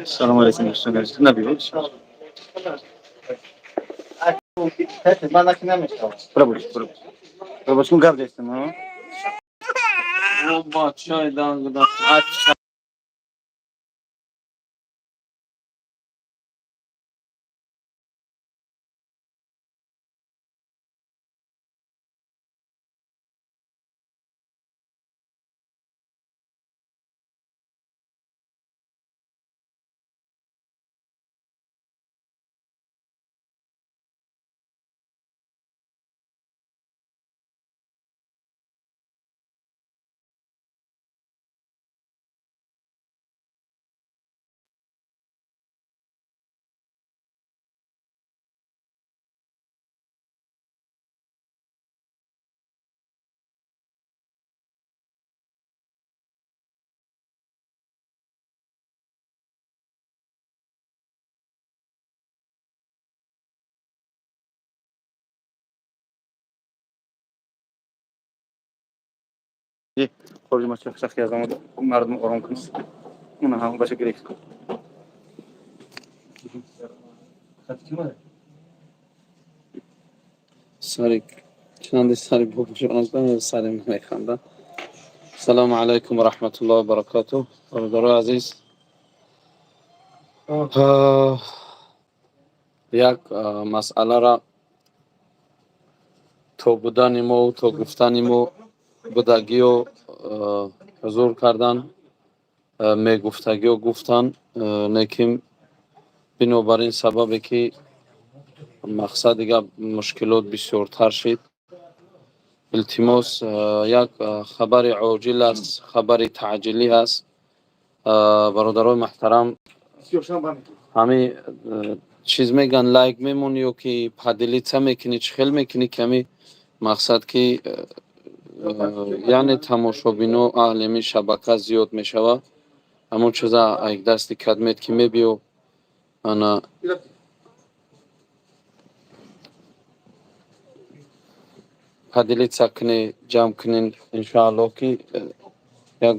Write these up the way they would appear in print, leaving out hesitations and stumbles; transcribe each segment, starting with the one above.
Салому алейкум, дӯстони азиз. Набиё. Пробуй, пробуй. Пробуй, гап дестам, а? О, бачаи дангда. Ача. Хориҷ ма шахси аз омад, мардум ором кунад. Уна ҳам бача гирифт. Сари чанди сари бобоҷон сари механда. Салому алайкум ва раҳматуллоҳи ва баракатуҳ. Бародарои азиз, як масъаларо то будани мо, то гуфтани мо будагиё ҳузур кардан, мегуфтагиё гуфтан, лекин бинобар ин сабабе ки мақсади гап мушкилот бисёртар шид, илтимос, як хабари оҷил аст, хабари таъҷилӣ аст. Бародарои муҳтарам, ҳами чиз меган, лайк мемонӣ ё ки поделиться мекунӣ, чӣ хел мекунӣ, ки ҳами мақсад ки яъне тамошобино, аҳли ҳамин шабака зиёд мешавад. Ҳамон чиза айк дасти кадмет ки мебиё ана поделиться кунӣ, ҷамъ кунин, иншоаллоҳ, ки як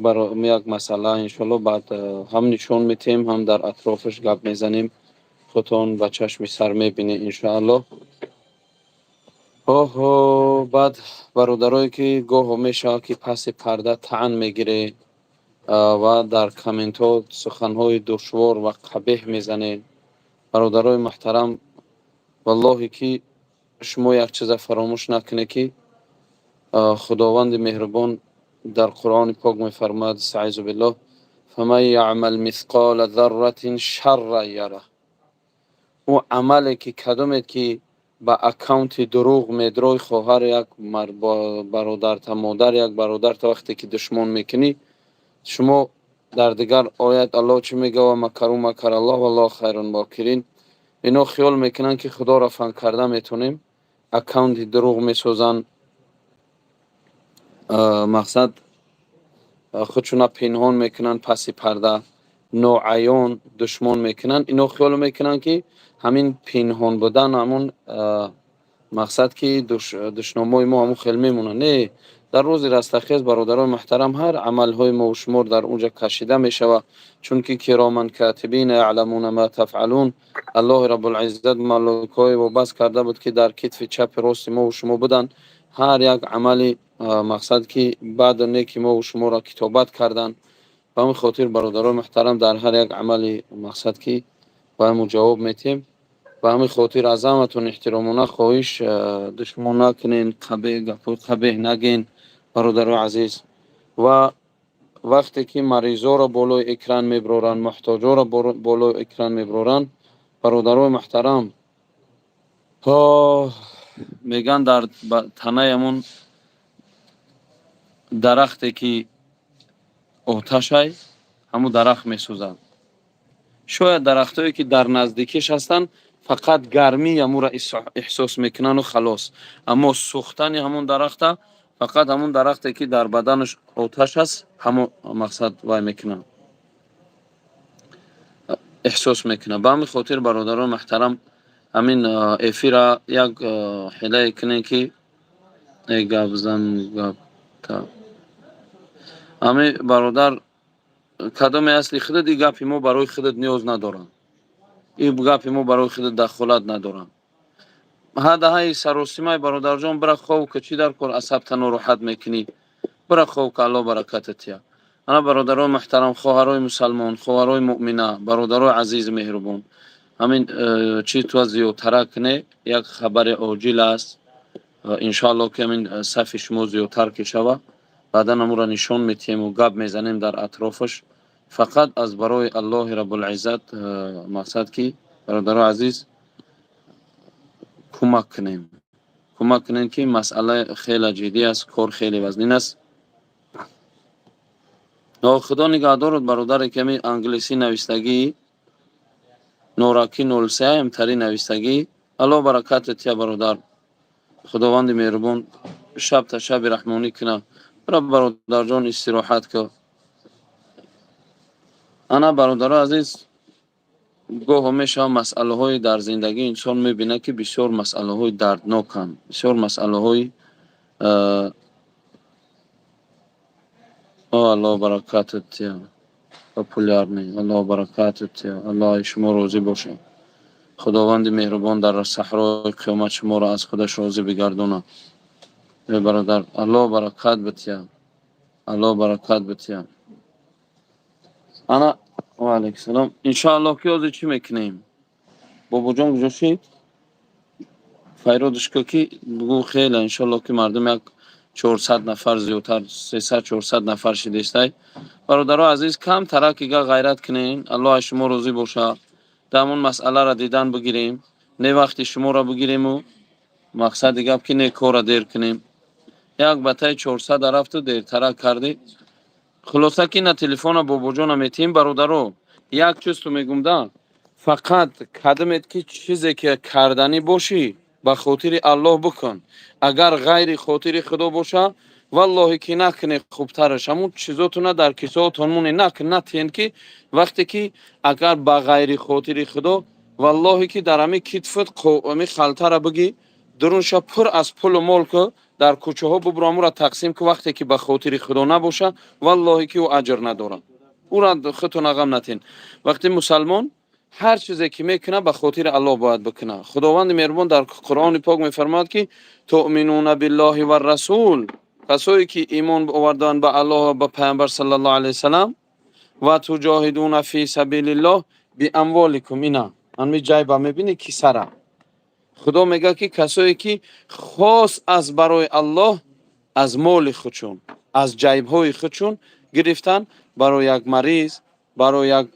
як масъала, иншоаллоҳ, баъд ҳам нишон метиҳем, ҳам дар атрофаш гап мезанем, худтон ба чашми сар мебинед, иншоаллоҳ. Оҳо, баъд бародарое ки гоҳо мешавад, ки паси парда таън мегиред ва дар комментҳо суханҳои душвор ва қабеҳ мезанед, бародарои муҳтарам, валлоҳе ки шумо як чиза фаромӯш накунед, ки Худованди меҳрубон дар Қуръони Пок мефармояд: استعیذ بالله، فمن یعمل مثقال ذرة شرا یره. Ӯ амале ки кадомед ки ба аккаунти дурӯғ медрой, хоҳар як бародарта, модар як бародарта вақте ки душмон мекунӣ, шумо дар дигар оят Аллоҳ чӣ мега? ومکروا مکر الله والله خیر الماکرین. Ино хиёл мекунанд, ки Худоро фан карда метонем, аккаунти дурӯғ месозанд, мақсад худшуна пинҳон мекунанд, паси парда ноаён душмон мекунанд. Ино хиёл мекунанд, ки ҳамин пинҳон будан, ҳамун мақсад ки душномои мо ҳамун хел мемонанд. Не, дар рӯзи растахез, бародарои муҳтарам, ҳар амалҳои мову шумор дар унҷа кашида мешавад, чунки كراما كاتبين يعلمون ما تفعلون. Аллоҳи Раббулиззат малоикаҳое вобаст карда буд, ки дар китфи чапи рости мову шумо буданд, ҳар як амали мақсад ки баъду неки мову шуморо китобат карданд. Ба ҳамин хотир, бародарои муҳтарам, дар ҳар як амали мақсад ки бояд мо ҷавоб метиҳем. Ба ҳамин хотир аз ҳаматон эҳтиромона хоҳиш: душмон накунен, қабеҳ гапҳои қабеҳ нагӯен, бародарои азиз. Ва вақте ки маризоро болои экран меброранд, муҳтоҷоро болои экран меброранд, бародарои муҳтарам, то мегӯянд, дар танаи ҳамун дарахте ки оташай, ҳамун дарахт месӯзад. Шояд дарахтое ки дар наздикиш ҳастанд, фақат гармии ҳамура эҳсос мекунанду халос, аммо сӯхтани ҳамун дарахта фақат ҳамун дарахте ки дар баданаш оташ аст, ҳамон мақсад вай мекунад, эҳсос мекунад. Ба ҳамин хотир, бародарони муҳтарам, ҳамин эфира як ҳилае кунем, ки гапзан гапта ҳамин бародар. Кадоме асли худат, и гапи мо барои худат ниёз надорам, и гапи мо барои худат дахолат надорам. Ҳадаҳаи саросимай, бародарҷон, бира хов, ка чӣ дар кор асабта нороҳат мекунӣ? Бира хов, ка Алло бараката тия. Ана, бародарои муҳтарам, хоҳарои мусалмон, хоҳарои муъмина, бародарои азизи меҳрубон, ҳамин чи ту зиёдтара куне, як хабари оҷил аст. Иншоалло, ки ҳамин сафи шумо зиёдтар ки шава, баъдан амура нишон метиҳему гап мезанем дар атрофаш. Фақат аз барои Аллоҳи Рабулиззат мақсад, ки, бародарои азиз, кӯмак кунем, кӯмак кунем, ки масъала хеле ҷиддӣ аст, кор хеле вазнин аст. Худо нигаҳдорад, бародаре ки ҳамин англисӣ навистагӣ, нораки нолсеамтари навистагӣ. Алло бараката тия, бародар. Худованди меҳрубон шабта шаби раҳмонӣ куна. Бира, бародарҷон, истироҳат ку. Ана, бародаро азиз, гоҳо мешавад, масъалаҳои дар зиндагии инсон мебинад, ки бисёр масъалаҳои дардноканд, бисёр масъалаҳои. О, Алло баракатат тия, популярный. Алло баракатат тия, Аллоҳ шумо розӣ бошад. Худованди меҳрубон дар саҳрои қиёмат шуморо аз худаш розӣ бигардонад. Э, бародар, Алло баракат бития, Алло баракат бития. Ана, ва алайкум. Иншоаллоҳ, ки ҳозир чӣ мекунем? Бобоҷон куҷо шид? Файродиш ка, ки бугӯ, хеле, иншоаллоҳ, ки мардум як 400 нафар зиёдтар, 300, 400 нафар шидестай. Бародаро азиз, кам таракига ғайрат кунен. Аллоҳ аз шумо розӣ бошад. Ҳамон масъаларо дидан бигирем, не вақти шуморо бигириму мақсади гап, ки не корра дер кунем. Як батаи 400 рафту дертарак кардӣ. Хулоса, ки на телефона бобоҷона метиҳем. Бародаро, як чизту мегум да: фақат кадамет, ки чизе ки карданӣ бошӣ, ба хотири Аллоҳ бикун. Агар ғайри хотири Худо боша, валлоҳи, ки накунӣ хубтараш. Ҳамун чизотуна дар кисоотон муне, накун, натиҳен, ки вақте ки агар ба ғайри хотири Худо, валлоҳи, ки дар ҳами китфат, ҳами халтара бигӣ, дурунша пур аз пулу мол ку, дар кӯчаҳо бубуро, амура тақсим ку. Вақте ки ба хотири Худо набоша, валлоҳи, ки ӯ аҷр надорад. Ӯра худтона ғам натиҳен. Вақте мусалмон ҳар чизе ки мекунад, ба хотири Аллоҳ бояд бикунад. Худованди меҳрубон дар Қуръони Пок мефармояд, ки تؤمنون بالله والرسول, касое ки имон овардаанд ба Аллоҳ ва ба Паямбар саллаллоҳу алайҳи васалам, وتجاهدون في سبيل الله بأموالكم. Ина ҳами ҷайба мебинӣ, кисара. Худо мегӯяд, ки касое ки хос аз барои Аллоҳ аз моли худшон, аз ҷайбҳои худшон гирифтан барои як мариз, барои як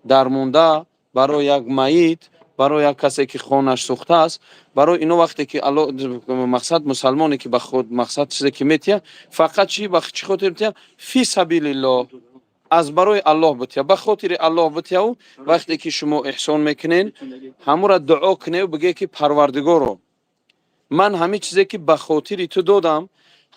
дармонда, барои як маит, барои як касе ки хонаш сӯхтааст, барои ино, вақте ки мақсад, мусалмоне ки ба худ мақсад чизе ки метия, фақат чи, ба чӣ хотир метия? في سبيل الله, аз барои Аллоҳ бития, ба хотири Аллоҳ битияу. Вақте ки шумо эҳсон мекунен, ҳамура дуо куневу бигӯе, ки Парвардигоро, ман ҳамин чизе ки ба хотири ту додам,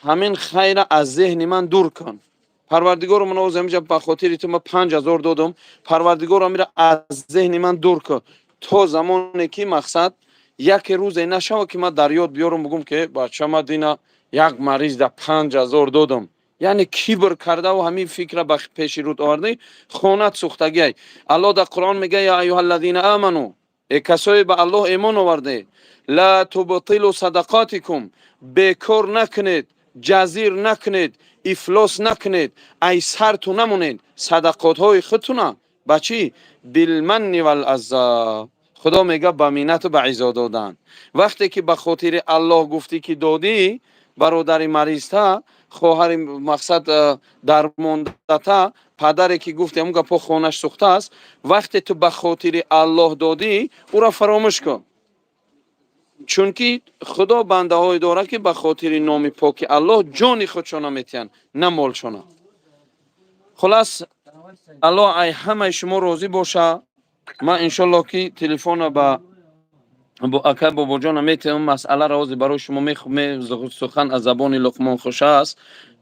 ҳамин хайра аз зеҳни ман дур кун. Парвардигоро, ман оз ҳаминҷа ба хотири ту ман 5000 додам. Парвардигоро, амира аз зеҳни ман дур кун, то замоне ки мақсад яке рӯзе нашава, ки ман дар ёд биёрам, бигӯм, ки бача, ма дина як мариз да 5000 додам. Яъне кибр кардаву ҳамин фикра ба пеши рӯд овардаи, хонат сӯхтагиай. Аллоҳ дар Қуръон мега: يا أيها الذين آمنوا, э касое ба Аллоҳ эмон оварде, لا تبطلوا صدقاتكم, бекор накунед, ҷазир накунед, ифлос накунед, ай сарту намонед садақотҳои худтуна. Ба чӣ? بالمن والأذى. Худо мега, ба миннату ба изо додан. Вақте ки ба хотири Аллоҳ гуфтӣ, ки додӣ бародари маризта, хоҳари мақсад дармондата, падаре ки гуфти, ҳамун гапҳо, хонаш сӯхтааст, вақте ту ба хотири Аллоҳ додӣ, ӯро фаромӯш кун, чунки Худо бандаҳое дорад, ки ба хотири номи поки Аллоҳ ҷони худшона метиҳанд, на молшона. Хулас, Аллоҳ ай ҳамаи шумо розӣ боша. Ман, иншоллоҳ, ки телефона ба ака Бобоҷона метиҳам. Масъаларо ҳозир барои шумо, сухан аз забони Луқмон хуш аст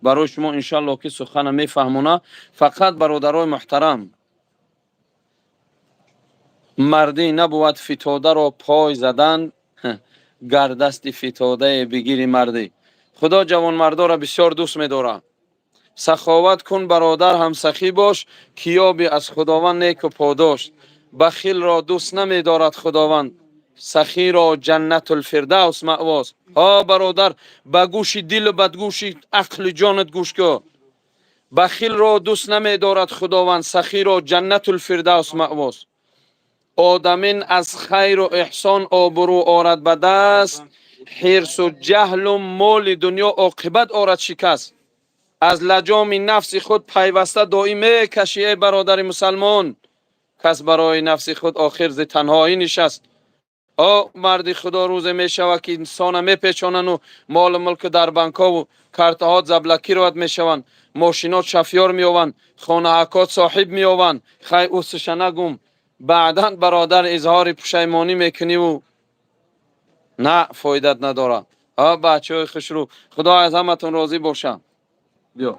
барои шумо, иншаллоҳ, ки сухана мефаҳмона. Фақат, бародарои муҳтарам, мардӣ набувад фитодаро пой задан, гар дасти фитодае бигири мардӣ. Худо ҷавонмардоро бисёр дӯст медорад. Саховат кун, бародар, ҳам сахӣ бош, ки ёбӣ аз Худованд неку подош. Бахилро дӯст намедорад Худованд, сахиро Ҷаннатулфирдавс маъвост. Ҳо, бародар, ба гӯши дилу ба гӯши ақли ҷонат гӯш кун. Бахилро дӯст намедорад Худованд, сахиро Ҷаннатулфирдавс маъвост. Одамин аз хайру эҳсон обрӯ орад ба даст, ҳирсу ҷаҳлу моли дунё оқибат орад шикаст. Аз лаҷоми нафси худ пайваста доим мекашӣ, эй бародари мусалмон, кас барои нафси худ охир зи танҳоӣ нишаст. О марди Худо, рӯзе мешавад, ки инсона мепечонану молу мулку дар банкҳову картаҳот заблокировать мешаванд, мошинот шофёр меёванд, хонаҳакот соҳиб меёванд. Хай, усиша нагум, баъдан, бародар, изҳори пушаймонӣ мекуниву на фоидат надорад. А бачаҳои хушрӯ, Худо аз ҳаматон розӣ бошад. Биё.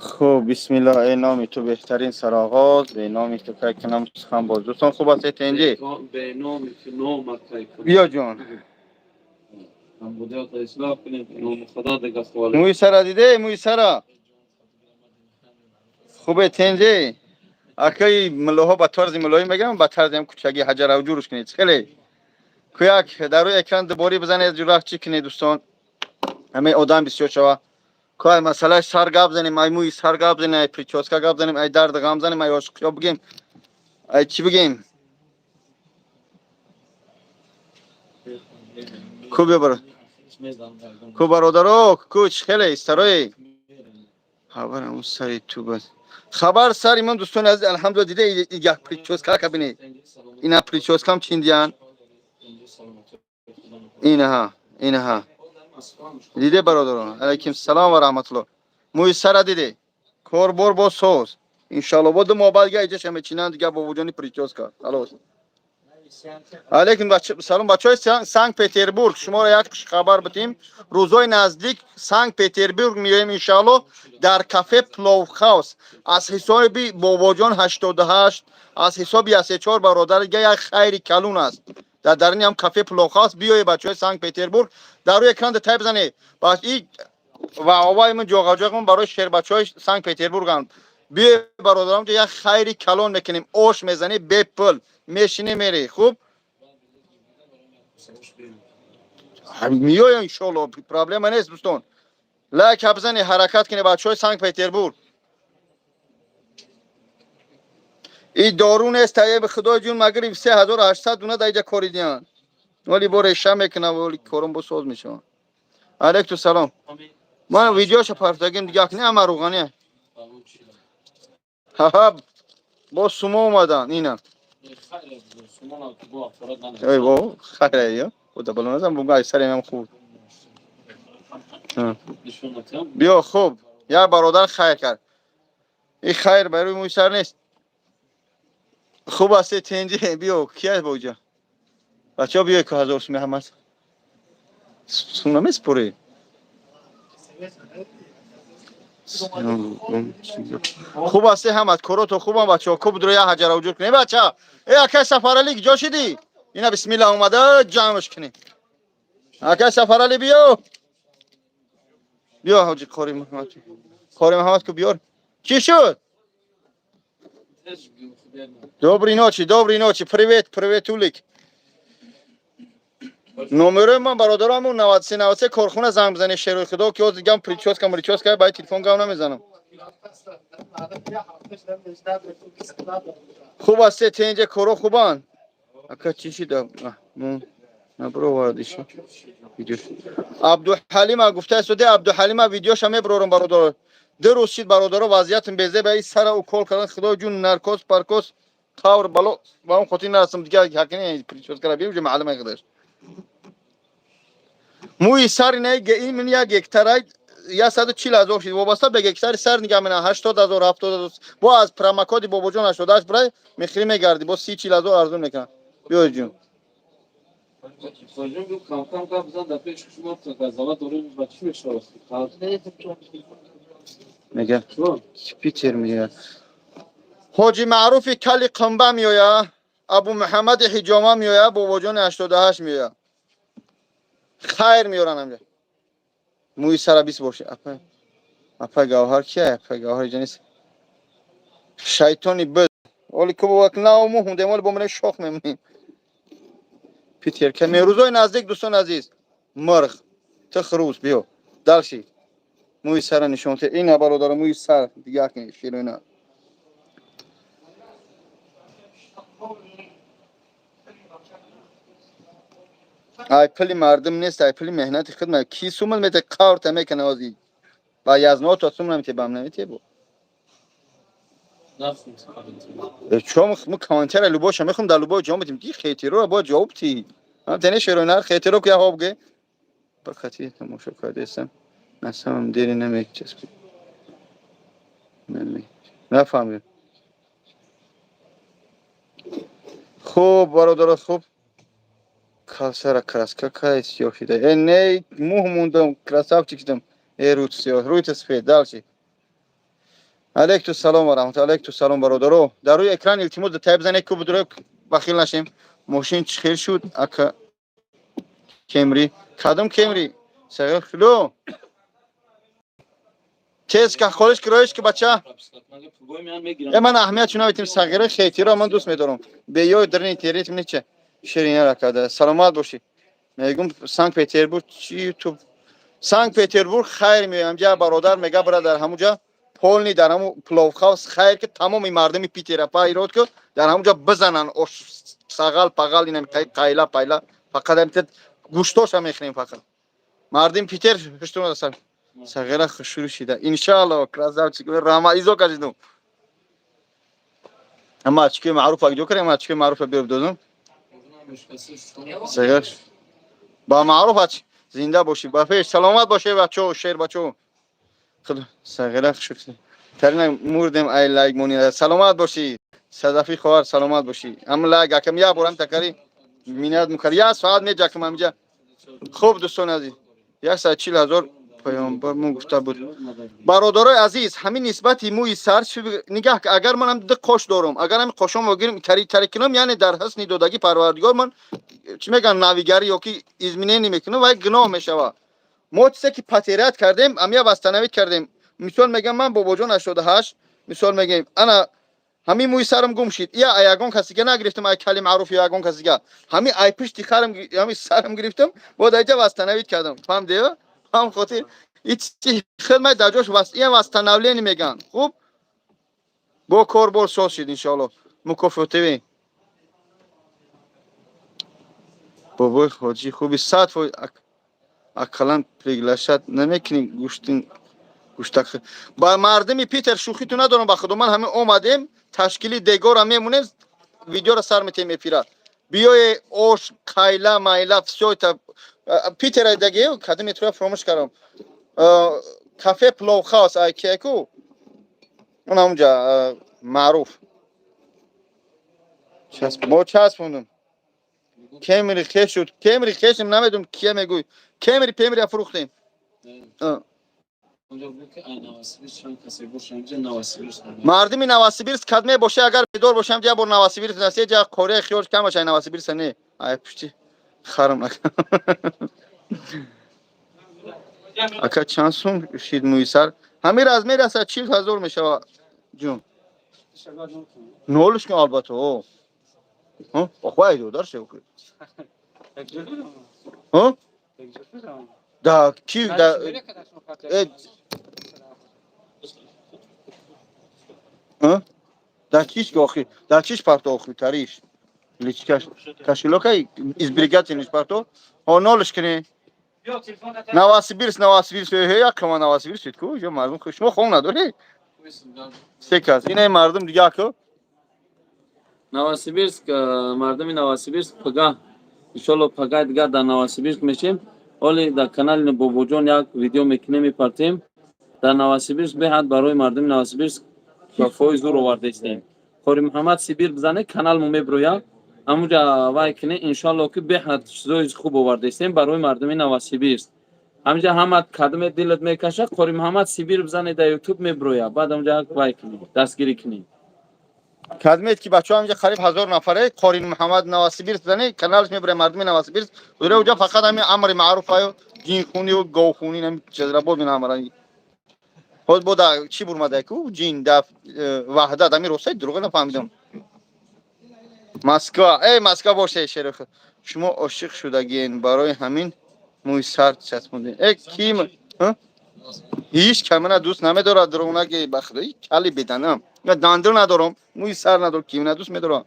Хуб, бисмиллоҳ, эй номи ту беҳтарин сароғоз, бе номи ту кай кунам сухан боз. Дӯстон, хуб ҳастед, тинҷӣ? Бе номи ту номат кай кунам? Биё, ҷон. Камбудиётро ислоҳ кунем, номи Худо дига холе. Мӯи сара диде, мӯи сара хубе, тинҷӣ? Акаи муллоҳо ба тарзи муллоӣ мегӯям, ба тарзи ҳам кӯчагӣ ҳаҷаравҷурш кунед. Хеле кӯяк дар рӯи экран дуборӣ бизанед, ҷурах чӣ кунед, дӯстон, ҳамаи одам бисёр шава. Кай масъалаи сар гап занем, ай мӯи сар гап занем, ай причёска гап занем, ай дарди ғам занем, ай ошиқиё бигем, ай чӣ бигем? Ку биё, ку бародаро, ку чӣ хеле истарои хабар ҳамун сари ту бас хабар сари ман. Дӯстони азиз, алҳамдулилла, дида, як причёска кабинед, ина причёскам чиндиян, инаҳа, инаҳа, диде, бародарон. Алайкум салом ва раҳматулло. Мӯи сара диде, корбор бо соз, иншалло, бо 2 моҳ баъд дига иҷаша мечинанд дига, бобоҷони причёска халос. Алейкум салом, бачаҳои Санкт Петербург, шуморо як хабар битим: рӯзҳои наздик Санкт Петербург меоем, иншалло, дар кафе Пловхаус аз ҳисоби бобоҷон 88, аз ҳисоби 134 бародар дига як хайри калун аст дар дарини ҳам кафе Пловхаус. Биёед, бачаҳои Санкт Петербург, дар рӯи экран тайп занед ва овои ман ҷоғаҷоғмон барои шербачаҳои Санкт Петербурганд. Биёед, бародарам, як хайри калон мекунем, ош мезанӣ бепул, мешинӣ, мерӣ. Хуб меоя, иншолло, проблема нест. Дӯстон, лайк бизанед, ҳаракат кунед, бачаҳои Санкт Петербург. И дору нест, таеби худои ҷун, магри 3800 дуна дар иҷа кори диҳанд, вале бо реша мекунам, вале кором бо соз мешавад. Алейкум салом. Ман видеоша партагим дига, не, ама руғани ҳаҳа, бо сумо омадан ина. Ой, бо хайр, ё худа бало назан, буга сари хуб. Биё, хуб, як бародар хайр кард, и хайр барои мӯи сар нест. Хуб ҳасте, тинҷи? Биё, ки аст боҷа? Бачаҳо, биё, ку 1000 суми ҳамас сум намеспорӣ. Хуб ҳасте, ҳамат корото хубам, бачаҳо? Ку будро як ҳаҷара вуҷуд кунем, бача. Э, акай Сафарали, ҷо шидӣ? Ина, бисмилла, омада, ҷамъш кунем. Акай Сафарали, биё, биё, ҳоҷи Қори Муҳаммад, Қори Муҳаммад ку, биёр. Чӣ шуд? Доброй ночи, доброй ночи, привет, привет, улик. Номерои ман, бародарам, 93 93, корхона занг бизанед, шерои худо, ки ҳозир гам причёска мричёска, баъд телефон гам намезанам. Хуб ҳасте, тинҷа, коро хубанд? Ака, чӣ шида? Набровардиша. Абдуҳалима гуфта истоде, Абдуҳалима видеоша меброрам, бародар. 2 рӯз шид, бародаро, вазъиятам безе, ба и сара укол кардан, худои ҷун, наркоз паркоз қавр бало, ба он хотир нарасам дига. Ҳакини причёскара бием, уже маълума худаш. Мӯи сари не, ин мин як гектарай 140 000 шид, вобаста ба гектари сар нигаҳ менам, 80 000, 70 000. Бо аз промокоди бобоҷон 88 бирай мехирӣ мегардӣ, бо 30-40 ҳазор арзон мекунам. Биё, ҷун. Ҷон, кам кам гап зан, дар пеши шумо газава дорем, ба чӣ мешавад? Мега Питер меояд, ҳоҷи Маъруфи кали Қумба меояд, Абу Муҳаммади ҳиҷома меояд, бобоҷони 88 меояд, хайр меоранд ҳамҷа. Мӯи сара бист боши. Апа, апа Гавҳар кия? Апа Гавҳар иҷа нест. Шайтони бид. Оли ку бобак нав мӯ ҳундем, оли бо мена шох мемонем. Питер ка рӯзои наздик, дӯстон азиз. Мурғ. Ту хурӯс биё. Дальше. Мӯи сара нишон те. Ина, бародаро, мӯи сар дигар кин ширина. Ай пули мардум нест, ай пули меҳнати худ ма. Ки сумал мете, қаврта мекана ози. Ба язното сум намете, бам намете бо. Чом мо комментария любоша мехом, дар любой ҷо метим. Ди хейтеро бояд ҷавоб ти. Ҳам тене шероинар хейтеро ки ҳоб ге. Ба хати тамошо кардесам. На самом деле намечаспи. Наме. Нафаҳмидем. Хуб, бародаро, хуб. Калсара краска кай сиёҳ шида. Э, не, мӯҳ мондам, красавчик шудам. Э, рӯт сиёҳ, рӯйта сафед, дальше. Алейкум салом ва раҳматуллоҳ. Алейкум салом, бародаро. Дар рӯи экран илтимос тай бизанед, ку будро бахил нашем. Мошин чӣ хел шуд? Ака Кемри. Кадом Кемри? Сағир хило. Тез ка холиш кироиш ки, бача. Э, ман аҳамият чуна метим сағира хейтиро ман дӯст медорам. Беёй дар интернет неча ширина карда. Саломат бошӣ. Мегум, Санкт Петербург чи Ютуб. Санкт Петербург хайр меоям ҷа, бародар мега, бара дар ҳамуҷа полный дар ҳаму пловхаус хайр, ки тамоми мардуми Питера пайрод ки дар ҳамуҷа бизанан ош сағал пағал инам қайла пайла, фақат ҳамта гӯштоша мехӯрем, фақат мардуми Питер ҳуштуна сар сағира хушрӯ шида, иншаалло, красавчик, раҳмат, изо кашидум. Ама очки маъруф ак ҷо кардем, очки маъруфа биёр додум. Сағир ба маъруф ач, зинда бошӣ, ба пеш, саломат бошед, бачо, шер бачо. Худо сағира хушрӯ тарина мурдем, ай лайк мони. Саломат бошӣ, Садафи хоҳар, саломат бошӣ. Ам лайк акам я борам такари минат мукар, я соат меҷакам ҳамиҷа. Хуб, дӯстони азиз, 140 000 паёмбар мо гуфта буд. Бародарои азиз, ҳамин нисбати мӯи сар нигаҳ, агар манам ду қош дорам, агар ҳамин қошомро гирим, тари тари кунам, яъне дар ҳусни додагӣ Парвардигор ман чӣ мегӯям, навигарӣ ё ки изменение мекунам, вай гуноҳ мешавад. Мо чизе ки потерять кардем, амия восстановить кардем. Мисол мегӯям, ман бобоҷон 88, мисол мегӯем, ана ҳамин мӯи сарам гум шид, я ягон касига нагирифтам, ай кали маъруф ё ягон касига, ҳамин ай пишти харам, ҳамин сарам гирифтам, бо даҷа восстановить кардам, фаҳмдеё? Ҳам хотир ичи хидмат дар ҷош ия восстановление мегӯянд. Хуб, бо кор бор соз шид, иншоалло. Мукофотивӣ бобои хоҷӣ хуби 100%. Ақаллан приглашать намекунӣ гӯштин гӯштак ба мардуми Питер. Шӯхиту надорам, ба худо, ман ҳамин омадем, ташкили дегора мемонем, видеоро сар метем, эфира биёе, ош қайла майла, всё это. Питера даге кадом метроя фаромӯш кардам, кафе Пловхаус ай кеку, он ҳамунҷа маъруф мо часпондум. Кемри хеш шуд, Кемри хешем, намедонам кия мегӯй, Кемри пемри фурӯхтем. Мардуми Новосибирск кадме боше, агар бедор бошам, ҷа бор Новосибирск насе, ҷа қория хиёл кам баша Новосибирск не, ай пушти харам. Ака, чанд сум шид мӯи сар? Ҳамин размер аст, 40 000 мешава, ҷун. Нолиш кун, албатта. О, охвай додар ше. Ҳо, да ки да э да чиш охи, да чиш парто, охи тариш личкаш кошелёка избирательный парто, ҳо, нолиш кунӣ. Новосибирск, Новосибирск, як кама Новосибирск ку ҷо мардум, шумо хон надоред, се кас инаи мардум дига ку. Новосибирск, мардуми Новосибирск, пага, иншолло, пага дигар дар Новосибирск мешем. Оли дар канали Бобоҷон як видео мекунем, мепартем. Дар Новосибирск беҳад барои мардуми Новосибирск туҳфаҳои зур овардаистем. Қори Муҳаммад Сибир бизане, каналмо меброяд, ҳамуҷа вай кине, иншоалло, ки беҳад чизои хуб овардаистем барои мардуми Новосибирск. Ҳамҷа ҳама кадме дилат мекашад, Қори Муҳаммад Сибир бизане, дар Ютуб меброяд, баъд ҳамҷа вай кунӣ, дастгирӣ кунӣ. Кадмет ки бачаҳо ҳамҷа қариб 1000 нафаре, Қори Муҳаммад Новосибирск зане, каналш мебурад, мардуми Новосибирск ура уҷа фақат ҳамин амри маъруф аю. Ҷинхунию говхунӣ чазрабод менамара. Ҳоз бо да чӣ бурмада ку ҷин да ваҳдат ами ростаи дурӯғ нафаҳмидам. Москва, эй Москва боше шеро. Шумо ошиқ шудагиен, барои ҳамин мӯи сар часпондем. Э ким? Ҳеҷ камина дӯст намедорад, дурӯғ нагӣ, ба худо кали беданам. Ма дандон надорам, мӯи сар надорам, кимина дӯст медорам.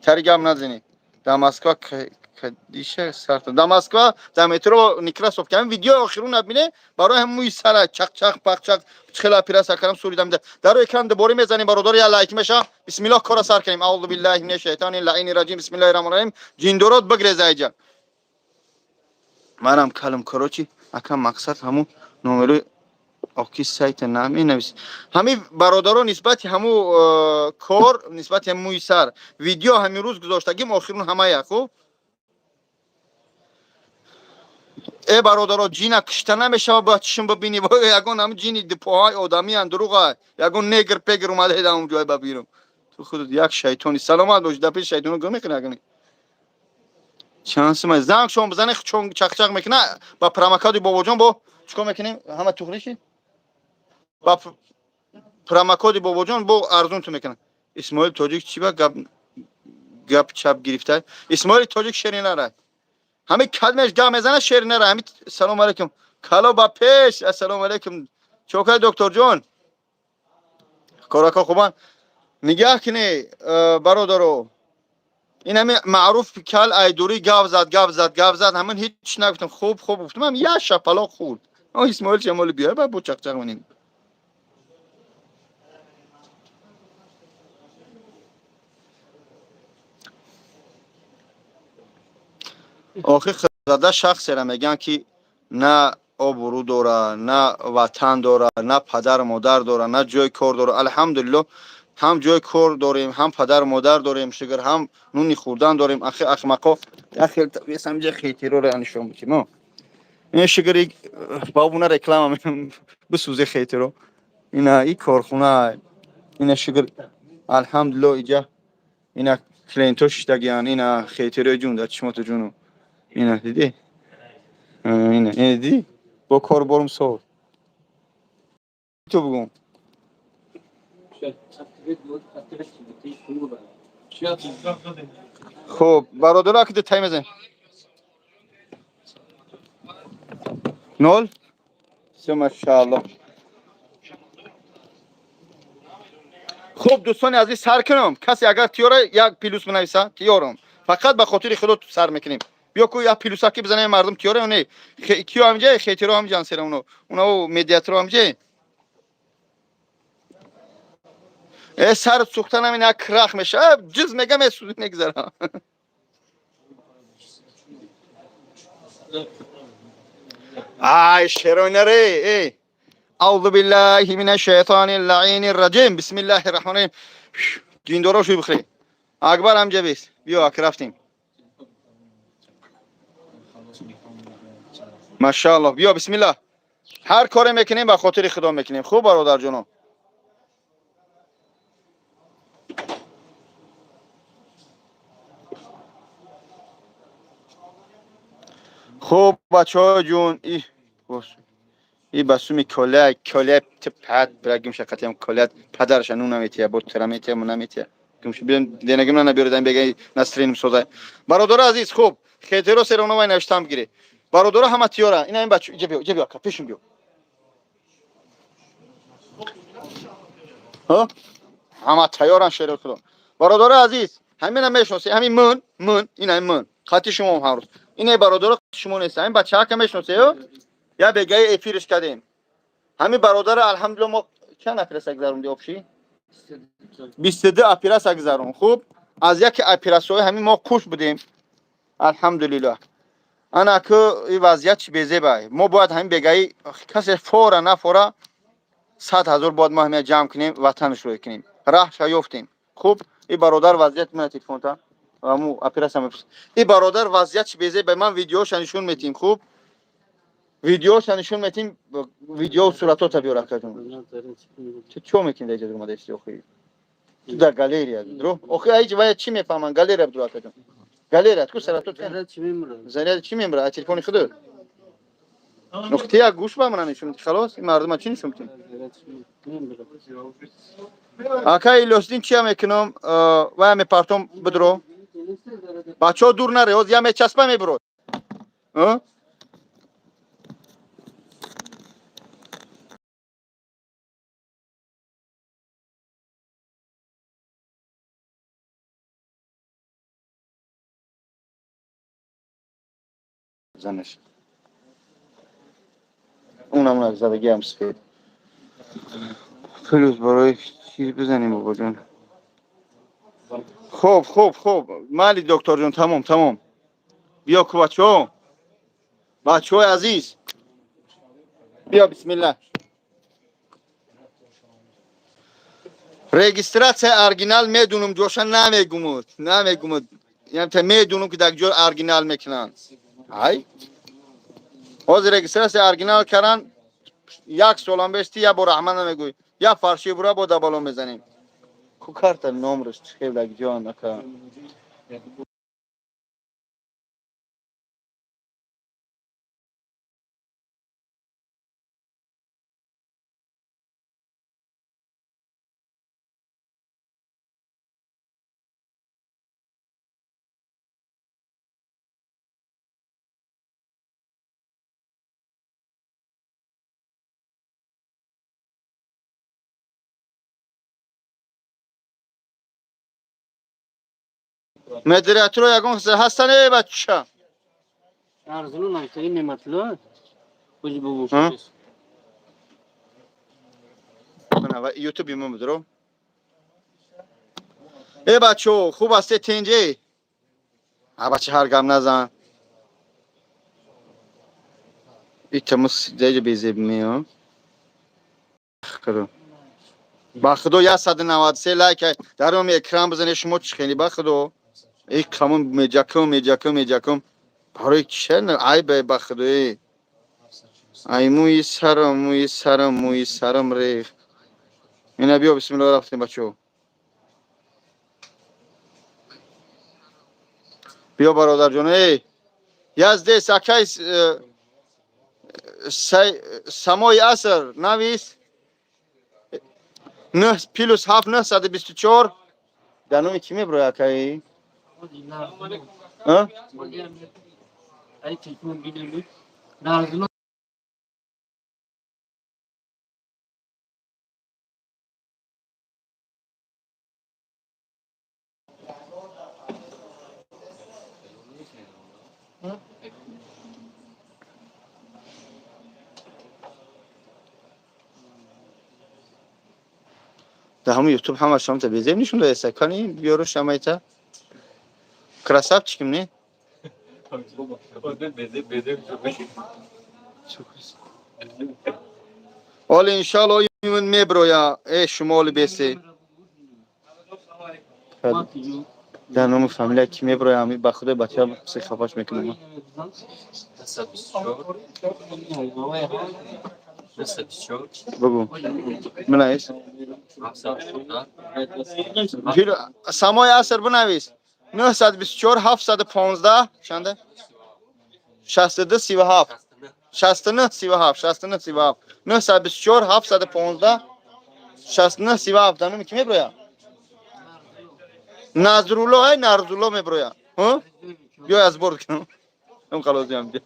Тари гап назанӣ. Дар Москва кадиша сар. Дар Москва дар метро Некрасов ки ҳамин видеои охирон набине, барои ҳам мӯи сара чақ-чақ пақ-чақ хела операция кардам суридам. Дар экран дубора мезанем бародар, я лайк меша. Бисмиллоҳ кора сар кунем. Аузу биллаҳи минаш шайтони лаини раҷим. Бисмиллоҳир раҳмонир раҳим. Ҷиндорот бигреза айҷа. Манам калам короче, ака мақсад ҳамун номерои оки сайта наменавис. Ҳамин бародаро нисбати ҳаму кор, нисбати ҳамин мӯи сар видео ҳамин рӯз гузоштагим охирун ҳамая, хуб? Э бародаро, ҷина кишта намешава, бояд чишм бибинӣ. Ягон ҳамин ҷини дипоҳаи одамиян, дурӯға. Ягон негр пегр омада дар он ҷой ба бирум. Ту худат як шайтони. Саломат бош, дар пеши шайтоно гӯ мекунӣ агани. Чанд сима занг шом бизане, чон чақчақ мекуна, ба промокоди бобоҷон бо чикор мекунем? Ҳама туғри шид? Ба промокоди бобоҷон бо арзун ту мекунад. Исмоил тоҷик чӣ ба гап гап чап гирифта? Исмоили тоҷик шери нарай. Ҳамин калмеш гап мезана шери нарай. Ҳамин салом алейкум. Кало ба пеш. Ассалому алейкум. Чокай докторҷон. Корако хубан. Нигаҳ кунӣ бародаро. Ин ҳамин маъруф кал айдурӣ гап зад, гап зад, гап зад. Ҳамин ҳеҷ нагуфтам. Хуб, хуб гуфтам. Ҳам як шапалоқ хӯрд. О Исмоил Ҷамоли биёй ба бо чақчақ монем. Охир зада шахсеро мегӯянд ки на обрӯ дора, на ватан дора, на падару модар дора, на ҷои кор дора. Алҳамдулиллоҳ ҳам ҷои кор дорем, ҳам падару модар дорем, шукр, ҳам нуни хӯрдан дорем. Ахи ахмақо яхел самҷа хейтироро нишон битим. Ин шукр бабуна реклама бисӯзе хейтиро. Ина и корхона, ина шукр алҳамдулиллоҳ иҷа ина клиентҳо шиштагиян, ина хейтирои ҷун дар чишмоту ҷуну. Ина дидӣ? Ина, ина дидӣ? Бо кор борум соз. Ту бугум. Хуб, бародаро ки тай мезанем. Нол? Все, машааллоҳ. Хуб, дӯстони азиз, сар кунам. Касе агар тиёра як плюс бинависа, тиёрам. Фақат ба хотири худо сар мекунем. Биё ку як плюсаки бизанем мардум тиёра ё не? Киё ҳамҷа, хейтиро ҳамҷан сера уно. Уно медиаторо ҳамҷа. Э сар сӯхтанам ина крах меша. Ҷиз мегам э суд мегзара. Ай шеронаре, эй. Аузу биллаҳи минаш шайтонил лаинир раҷим. Бисмиллаҳир раҳмонир раҳим. Ҷиндоро шуй бихӯре. Акбар ҳамҷа бис. Биё ак рафтем. Машааллоҳ. Биё бисмиллаҳ. Ҳар коре мекунем ба хотири худо мекунем. Хуб бародарҷоно. Хуб бачаҳои ҷун, и ба суми коля, коля пад брагим шақатиам коля падараша ну наметия, бо тира метия, му наметия. Гумш биём денагим на набиёрдан бегай настриним созай. Бародаро азиз, хуб, хетеро сероно вай навиштам гире. Бародаро ҳама тиёра. Ина ин бача, иҷа биё, иҷа биё, ака, пешум биё. Ҳа? Ҳама тайёран шеро худо. Бародаро азиз, ҳамина мешноси, ҳамин ман, ман, ина ман. Хати шумо ҳар рӯз. Ина бародаро шумо нест. Ҳамин бачаҳака мешноси, ё? Я бегаи эфириш кардем. Ҳамин бародаро алҳамдулиллоҳ мо чанд операция гузаронди обши? 22 операция гузарон. Хуб, аз яке оператсияҳои ҳамин мо хуш будем. Алҳамдулиллоҳ. Ана ку и вазъият чи безебай. Мо бояд ҳамин бегаи касе фора нафора 100 ҳазор бояд мо ҳамин ҷамъ кунем, ватанаш рӯй кунем. Раҳша ёфтем. Хуб, и бародар вазъият мена телефонта. Аму операция мепурсад. И бародар вазъият чи безебай. Ман видеоша нишон метим. Хуб, видеоша нишон метим, видео суратота биёр акаҷон. Ту чо мекунӣ дар иҷа омада исти охи? Ту дар галерия дурӯ? Охи ҳеҷ вая чӣ мефаҳманд? Галерия бидур акаҷон. Галерия ку суратот кан? Заряд чӣ мемурад? Аз телефони худо? Нуқта як гӯш ба мана нишон медиҳӣ, халос? Ин мардума чӣ нишон медиҳӣ? Ака Илёсдин чия мекунам? Вая мепартом бидро. Бачаҳо дур наре, ҳоз я мечаспа мебурод. Занаш. Унам задагиам сфед. Плюс барои чиз бизанем бобоҷон. Хуб, хуб, хуб. Майли докторҷон, тамом, тамом. Биё ку бачаҳо. Бачаҳои азиз. Биё бисмилла. Регистрация оригинал медунум, ҷоша намегумуд. Намегумуд. Яъне медунум ки дар ҷо оригинал мекунанд. Ай? Ҳозир регистрация оригинал каран як солам бести я бо раҳмат намегӯй. Я фарши бура бо дабало мезанем. Ку карта номраш хелак ҷон ака. Модератор ягон ҳастан э бача. Арзуну навиштаги Неъматулло. Ози бобо. Мана ва YouTube мо бидро. Э бачо, хуб ҳасте тенҷе? А бача ҳар гап назан. Итамус деҷа безеб мео. Худо. Ба худо 193 лайк дар ом экран бизане шумо чӣ хеле ба худо. Эй камон меҷакум меҷакум меҷакум. Барои чӣ айб ба худо э. Ай мӯи сарам мӯи сарам мӯи сарам рех. Ина биё бисмиллоҳ рафтем бачаҳо. Биё бародарҷон эй. Я здесь акай самои аср навис 9 плюс 7 924 дар номи кӣ меброяд акай? А? Ай телефон бинем. Нарзуну дар ҳамон ютуб ҳамаш ҳамта безеб нишон даеста. Кани биёро шамайта. Красавчиким не? Оли иншалло имун меброя. Э шумо оли бесе. Дар номи фамилия ки меброя ами ба худои бача се хафаш мекунам. Бугу. Бинавис. Самои аср бинавис. 924 715 чанда? 62 37 69 37 69 37 924 715 69 37 дар номи ки меброя? Назрулло ай Нарзулло меброя. Ҳа? Биё аз бор кунам. Ам халосиам бия.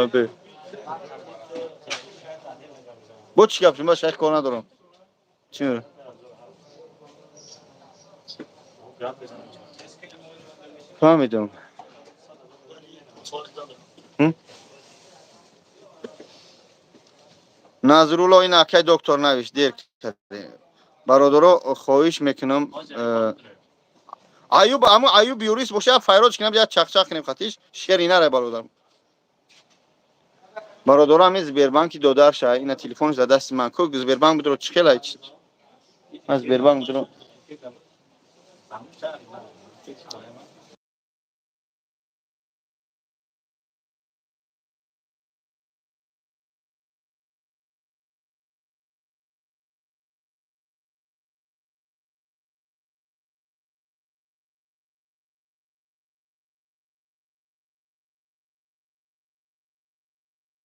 Бе. Бо чӣ гап шуд? Шайх кор надорам. Чӣ мера? Фаҳмидам. Назрулло ин акай доктор навишт дер карде. Бародаро хоҳиш мекунам Аюб аму Аюб юрист боша файроз кунам я чақчақ кунем хатиш шери наре бародар. Бародарам ин Сбербанки додарша ина телефонш дар дасти ман ку Сбербанк будро чӣ хела ман Сбербанк будро.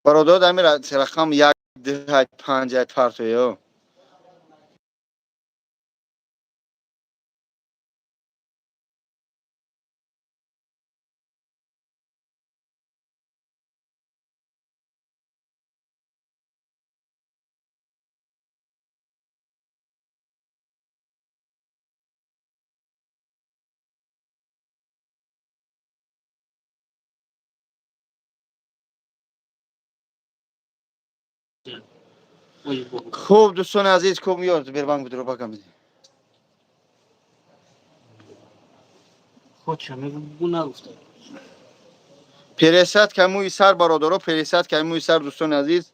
Бародар, ами рақам як ду панҷ партоё. Хуб, дӯстони азиз, куб ёр Сбербанк будро бакам. Пересадка мӯи сар, бародаро, пересадка мӯи сар, дӯстони азиз,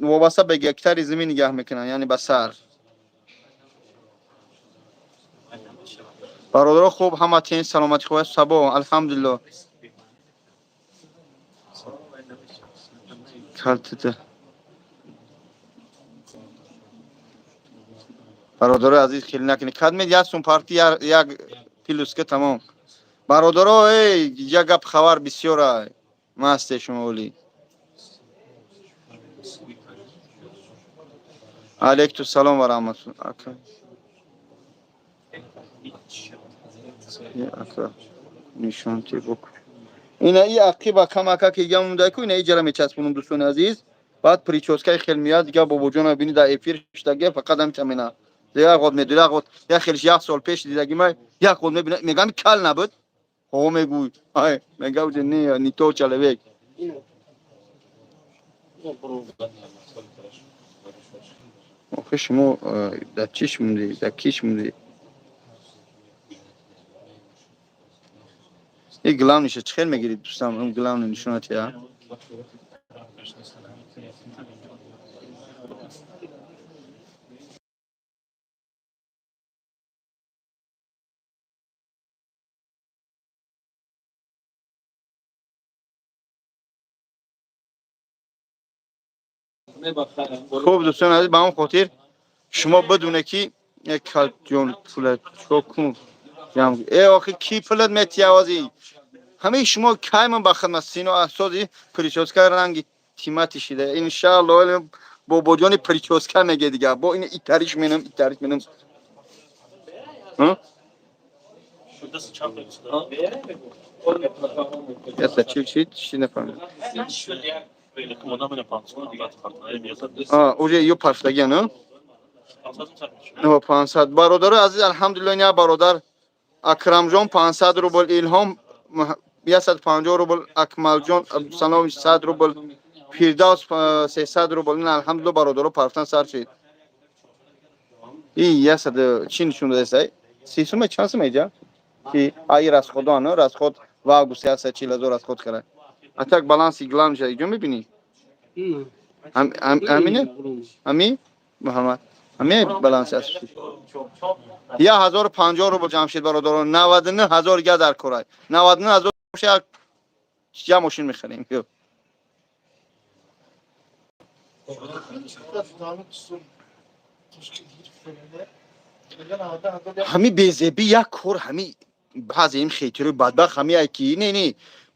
вобаста ба гектари замин нигаҳ мекунанд, яъне ба сар. Бародаро, хуб, ҳама тин, саломатӣ хуб аст, сабо, алҳамдулилло. Калтида. Бародарои азиз, хеле накунед. Кадмед як сум парти, як плюска, тамом. Бародаро, эй, як гап хабар бисёр ай. Масте шумо оли. Алейкум салом ва раҳматуллоҳ. Ака. Ака. Нишонти бук. Ина и ақиба камака ки ига монда ку, ина иҷара мечаспонам, дӯстони азиз. Баъд прическаи хел меяд, дига бобоҷона бини дар эфир шудаги, фақат ҳамита мена. Як год меду, як год, як хелш як сол пеш дидаги май, як год мебина, мегам кал набуд. Ҳо мегӯй. Ай, мега уже не то человек. Охи шумо дар чиш монди, дар киш монди? И главныйша чӣ хел мегирид, дӯстам? Он главный нишонати, а? Хуб, дӯстони азиз, ба он хотир шумо бидуне ки як ҷон пула чо кун. Э, охи ки пулат мети авази? Ҳамаи шумо кай ман ба хидмат сино асози прическа ранги тимати шида. Иншаалло бобоҷони прическа меге дига. Бо ин итариш менам, итариш менам. Яса чи чи чи нафаҳмидам. А, уже ё парфтагия, ну? Ну, 500. Бародари азиз, алҳамдулилло, ина бародар Акрамҷон 500 рубл, Илҳом 150 рубл, Акмалҷон Абдусалом 100 рубл, Фирдавс 300 рубл. Ин алҳамдулилло, бародаро парфтан сар шид. И 100 чи нишон додасай? 30 сума, чанд сума иҷа? Ки ай расходо, ну, расход в август 140 ҳазор расход кард. А так баланси главныйша иҷо мебинӣ? Амине? Ами? Муҳаммад. Ами баланси асосӣ. 1050 рубл Ҷамшид, бародарон, 99 ҳазор га дар корай. 99 ҳазор як я мошин мехарем. Ҳами безебӣ як кор, ҳами баъзе ин хейтирои бадбахт ҳами ай ки не не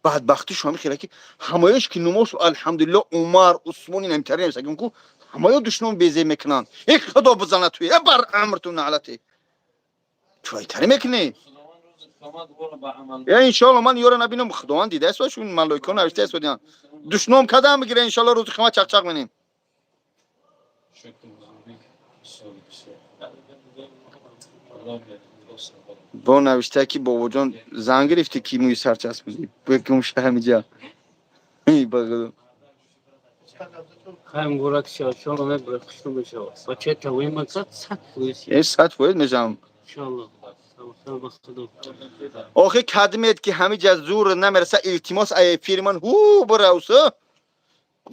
бадбахтишу ҳами хела ки ҳамаёш ки номош алҳамдулилло Умар, Усмон ин ҳамтари нависагим ку ҳамаё душмон безеб мекунанд. Э, худо бизана туи, э, бар амрту наълате. Чӯайтарӣ мекунӣ? Э, иншоалло ман ёро набинам, худованд дидааст, шун малоика навиштааст буданд. Душном кадам бигира, иншоалло рӯзи қиёмат чақчақ менем. Бо навишта ки бобоҷон зан гирифтӣ ки мӯи сар часпидӣ. Бекум ҳамиҷа. Эй, Хайм гурак иншоалло мебарад, хушнуд мешавад. Бачаи тавои ман 100%. Э, 100% мешавам. Иншоалло. Охи кадмед ки ҳамиҷа зур намереса, илтимос ай фирман ҳу буравсу.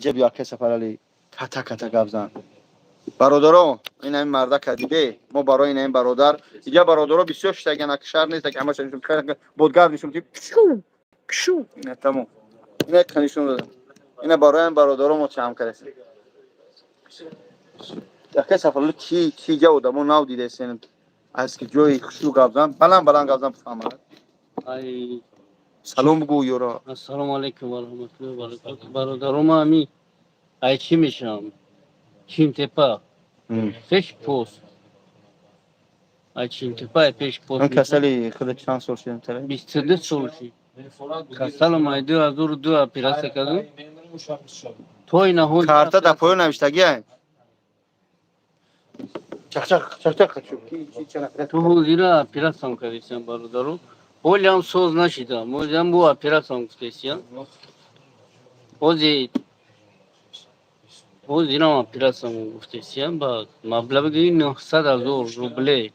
Ҷа биё, ака Сафарали, ката ката гап зан. Бародаро, ин ҳамин мардака диде, мо барои ин ҳамин бародар, иҷа бародаро бисёр шитаган, ак шаҳр нест, ак ҳамаша нишон, бодгард нишон, кшу, кшу, ина тамом. Ина нишон додам. Ина барои ҳамин бародаро мо чам кардем. Ака Сафарали, ки ҷа одамо нав дидесен, аз ки ҷои хушрӯ гап зан, баланд баланд гап зан, фаҳмад. Ай Салом бугӯ ёро. Ассалому алайкум ва раҳматуллоҳи ва баракатуҳ. Бародаро, ман ҳами ай чӣ мешавам? Чимтепа. Пеш пост. Ай Чимтепа, ай пеш пост. Он касали худа чанд сол шудем тара? 22 сол шид. Касалам ай 2002 операция кардам. То ина ҳол Карта дар поён навиштагӣ ай. Чақчақ, чақчақ. То ҳозира операциям кардисиям, бародаро. Ҳолиам соз нашидам. Ҳозиам бу операциям гуфтесиям. Ҳози ҳозирам операциям гуфтесиям ба маблағи 900 ҳазор рубле.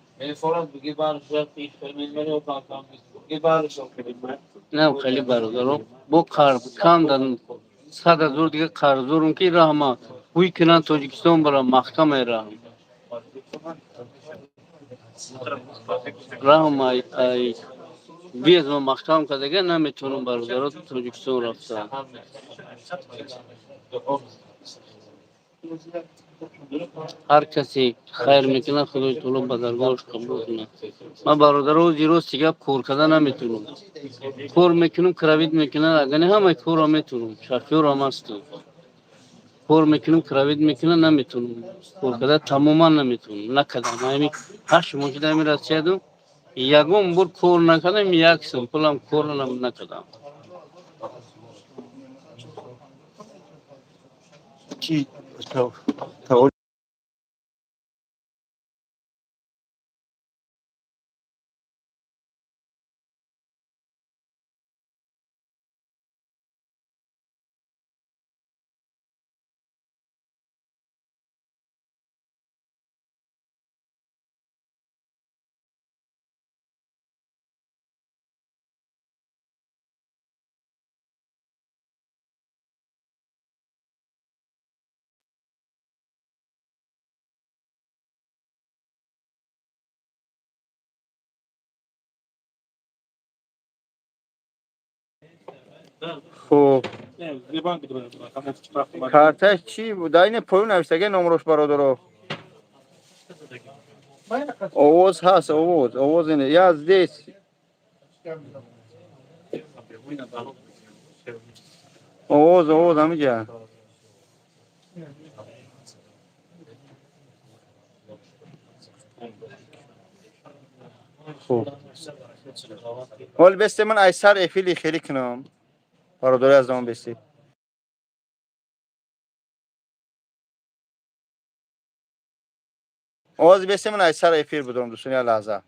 Не, хеле, бародаро, бо қарз кам дар 100 ҳазор дига қарздорум, ки раҳма ҳуй кунанд, Тоҷикистон барам, маҳкам раҳм. Раҳм ай ай безма маҳкам кардага наметавонам, бародаро, Тоҷикистон рафта. Ҳар касе хайр мекунад, Худои таоло ба даргоҳаш қабул кунад. Ман, бародаро, ҳози рости гап, кор карда наметавонам. Кор мекунам, кравить мекунад, агар не, ҳамаи корро метавонам. Шофёрам ҳастам. Кор мекунам, кравить мекунад, наметавонам. Кор карда тамоман наметавонам. Накардам. Ҳами 8 моҳ шуда ҳами Россиядум. Ягон бор кор накардам, як сум пулам кор накардам. Чи хуб, карташ чӣ буд? Дар ин поён навиштагӣ номрош, бародаро. Овоз ҳаст, овоз, овоз ине. Я здесь. Овоз, овоз ҳамиҷа. Хуб. Ҳол бесте, ман ай сар эфири хеле кунам. Бародари аз замон бести. Овози бесте, ман ай сар эфир будам, дӯстони, як лаҳза.